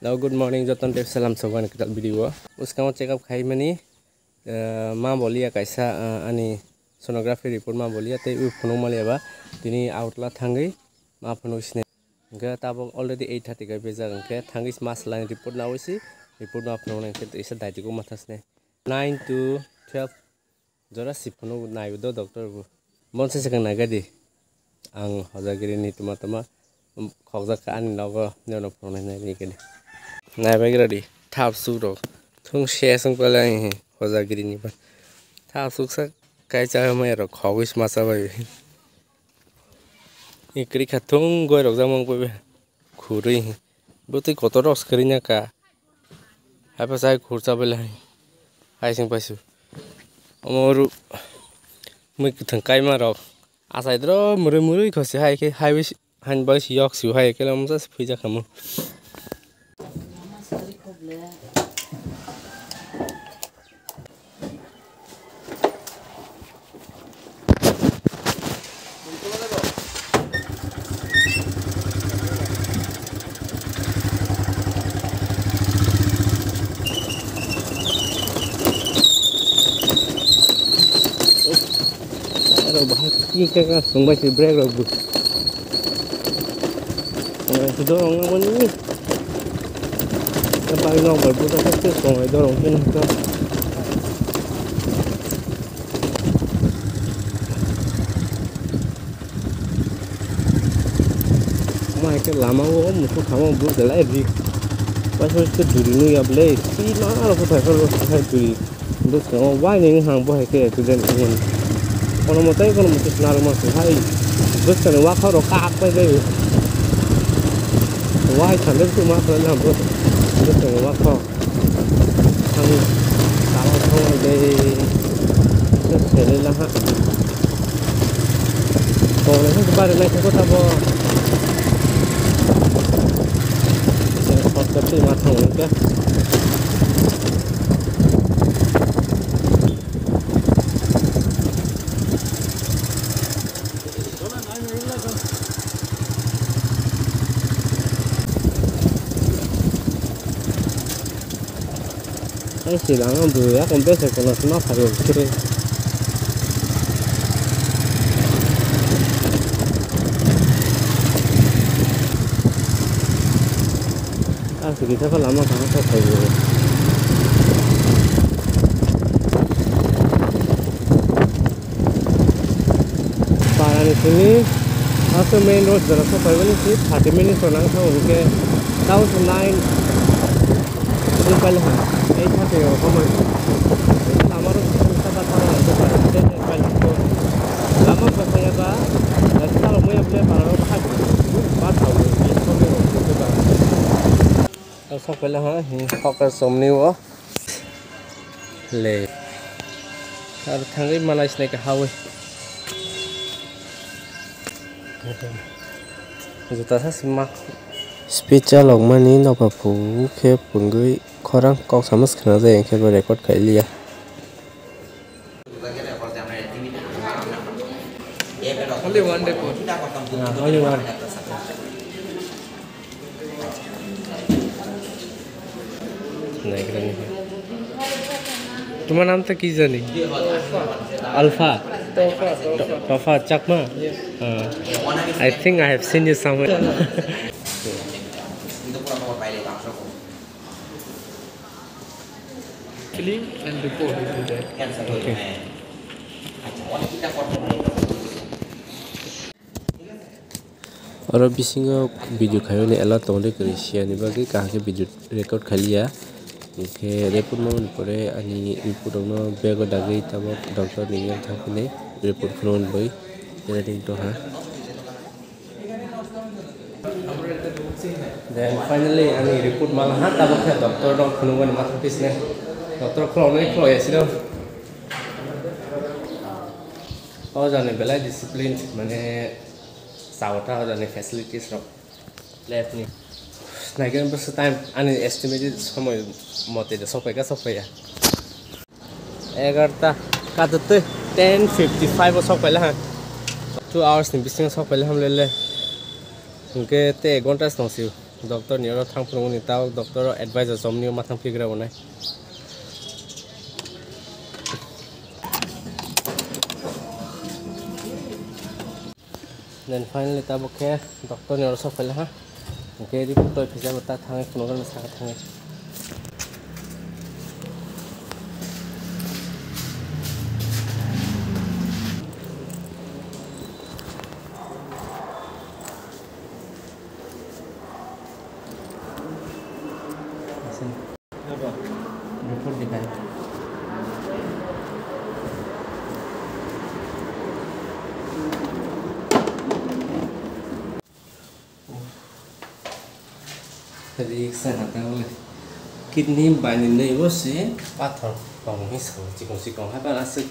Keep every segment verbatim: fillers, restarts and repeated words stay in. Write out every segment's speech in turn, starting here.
Hello, good morning, jotono tei salam sobo ani kwtal video o. Bwskango check up khaimani, eh, ma boliya kaisa, eh, ani sonography report ma boliya tei ui phunuk maliya ba tini outla thangwi ma phunuk sini. Hwnkhe tabuk already eight thirty kai bejak, hwnkhe thangwi ma swlaini report nawi si, report ma phunuknai hwnkhe isa daitiko ma thang sini. Nine to twelve jora si phunuk naiwi do doctor bo. Bonse swkang naikha di. Ang hojagiri ni tuma tuma, um, khokjak kha ani nogo, nono phunuknai nai khe di. Naibagra di, thap suk rok. Thung se sung pala ang hojagiri ni ba. Thap suk sak kai cha mai rok khogwi sma cha bai. Ikri kha thung goi rok jamang bai. Khurui. Bwtwi kotor rok swkri na ka. Haiphai sai khurcha bai lai. Hai sing paisu. Omo ru. Mui kwthang kaima rok. Asai dro murui murui khosi hai khe hai bai si, hai bai si yok si hai khe lamsa si phuija khamu. Aro bahai ki ka ka sung bai si brake rok bu. Aro si dorong na mani. Ka bai nok bai bu ta ka sung bai dorong ken ka. Mai ke lama o musu khama bu de lai ri. Pai so ke duri nu ya ble. Si ma ro ko thai ko ro thai duri. Bwskango wainwi hang bo hai khe accident wngmani. Kono mwtai kono mwtai swnaro ma se hai. Bwskani wakhorok kak pai bai. Wai thangwi se ma khlai na bo. Bwskani wakhorok. Thangwi tamo thangwi bai. Bwskani laha. Tongnai khe bari naithogo tamo. Shortcut twi ma thangwi khe. Ang silang ang bwrwi yakung bese kono se ma phaio bwswk. Aswk kisa khe lama kaham khe phaio. Parani simi aswk main road jora sok phaimani si thirty minutes rok nang thang hwnkhe tamo se nine wng pailakha eight thirty rok hambai lama rok kisa kisa bathang rok pailakha lama bwsai ba salok maya ble para rok kha ba thawi. Sok pailakha hi hokar somni o. Le. Aro thangwi malai sinai kha hawi. Juta sa sima. Speed chalokmani nokha phuru khe pungwi khorang kok sama se khna jai, hwnkhe bo record khai liya. Only one day course. Ah, only one. তোমার নামটা কি জানি? আলফা? তফা, তফা। তফা Chakma? Yes. Uh, I think I have seen you somewhere. Film and report will be there. Okay. Oro bisingo video khaimani allow tongde kwrwi siyani bagwi kaham khe video record khailiya. Hinkhe report mamani pore ani report rokno bag o dagwi tabok doctor ni wngya thangphili report phunuknani bagwi ready tongha. Then finally ani report malaha tabok khe doctor rok phunukmani mathang pisne doctor khuloknai khulokya sino. O jani belai discipline mane. Chao ta hojani facilities rok left ni. Naikhe bwswk time ani estimated somoi mote de sokphaikha sokphaiya. Egarta kato tei ten fifty five o sokphaila ha. Two hours ni bisingo sokphaila hamlele. Hwnkhe tei ek ghonta se tongsiyo. Doctor ni oro thang phunukmani, tabok doctor o advice o chomni o ma thang phigra bo nai. Then finally tabok khe doctor ni oro sok phaila ha. Hwnkhe report toi phisa bo ta thangwi phunukgwlano saka thangwi. Report dikhai. Risk se hata wle. Kidney baini nwi bo se pathor tong hi sao, chikon chikon hai bana se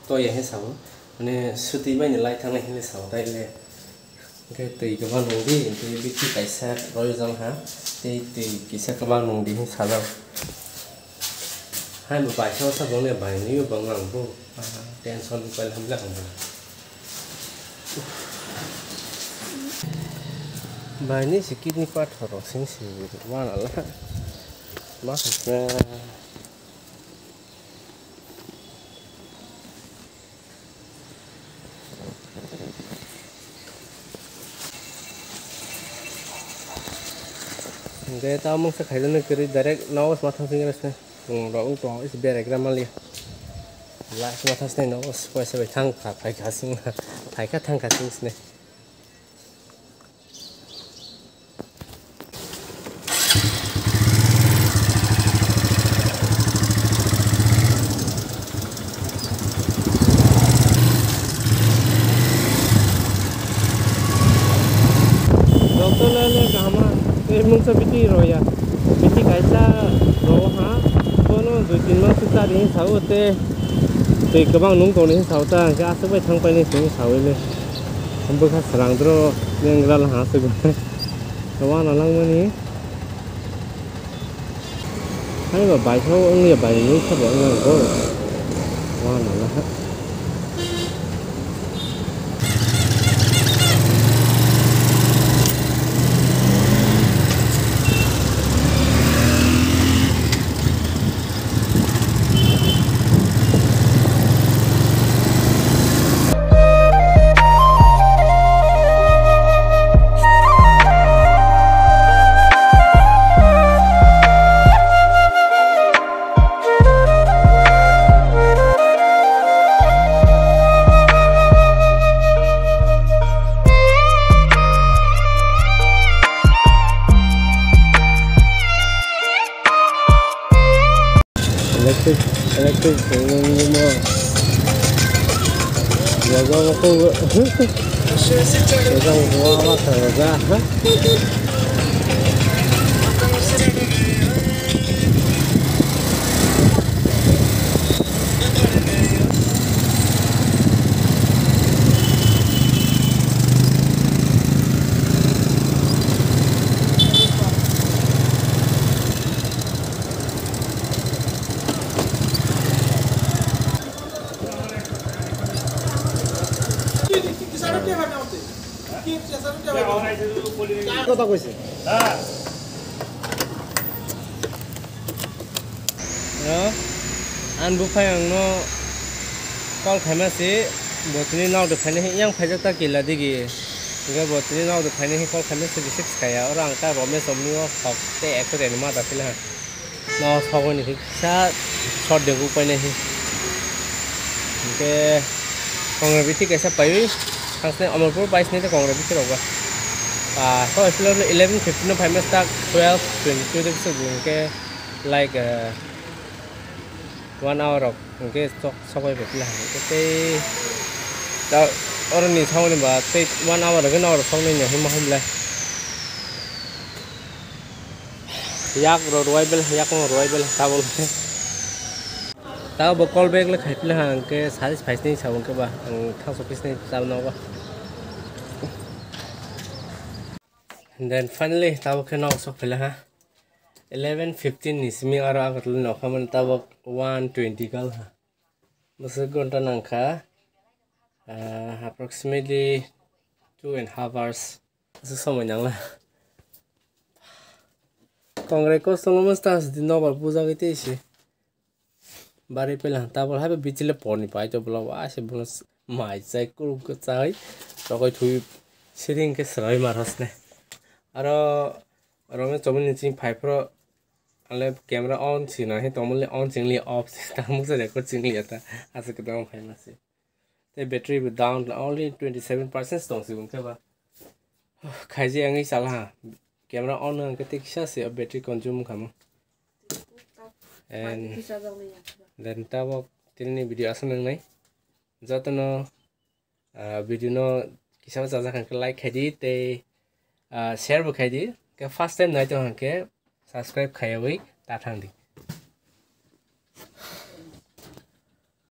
toya hi sao. Mane swtwi baini lai thangnai hinwi sao, taile. Hwnkhe twi kwbang nung di, hwnkhe bithi kaisa roijak ha, tei twi kisa kwbang nung di hinwi sajak. Hai bo bai sao sa bongni bai nwi bong ang bo, aha, tension pail hamjak ang bo. Bai ni si kidney pathor rok sing si wana la. Ma khaisa. Hwnkhe ta mungsa khaijani kwrwi direct nogo se ma thang sing rw se. Chwng rok wng tongo, isi berai gra manliya. Last ma thang sini nogo se paisa bai thang kha, phai kha sing, phai kha thang kha sing sini. Doctor le le kaham, tei mungsa biti roya, biti kaisa ro ha, bono dui tin mas sa ri sao te, tei kwbang nung tong ni sao ta, hwnkhe aswk bai thang painai se sao le. Bwkha srang dro nengral ha se wana langmani. Hai ba bai sao wngya bai ni sabo wngya go. Wana la ha. Electric, electric, mo. Jaga ko, jaga ko, apa jaga? Kota koise. Yo, ang buphai ang no call khaima se, bo tini nok de phaini yang phaijak ta kila digi. Hingke bo tini nok de phaini call khaima se bisi kaya. Oro ang ta Romesh omni o kok te ekso reni ma da phila. No sogoni kisa short de buphai nai. Hingke kongre biti kaisa paiwi. Hangsne Amarpur bai sini te kongre biti rok ba. Ah, so phila eleven fifteen no phaima start twelve twenty two de se hingke. Like, uh, one hour rok hingke sok, sokbai bai pila hingke tei ta oro ni sokni ba tei one hour hingke nokro soknai ni hima himle yak ro rwai bel yak no rwai bel tabul ta bo call back le khai pila hingke saris phai sini sa hingke ba ang thangso pisini chal no ba. Then finally tabuk khe nok sok phila ha. Eleven fifteen ni simi aro Agartala ni nokha mani tabuk one twenty kal ha. Bwswk ghonta nangkha, ah, approximately two and half hours. Aswk somoi nangla. Tongrai kosto no masta sidi nobar bujagwi tei se. Bari pela tabul haiba bichile porni pai to bula wa se bula mai chai kuruk chai tokoi thui siring ke srai mar hasne. Aro rome chomini ching phai phro ale camera on si na he tomole on chingli off si ta muksa record chingli ata asa kedam phai masi. Tei battery bo down only twenty seven percent tong si bung khe ba. Khaiji ang i sala ha. Camera on ang khe tei kisa se battery consume khamu. And then tabok tini video asa nangnai. Jotono, ah, video no kisa chajak hwnkhe like khaidi tei, ah, share bo khaidi. Khe first time naitong hwnkhe subscribe khaiyawi ta thangdi.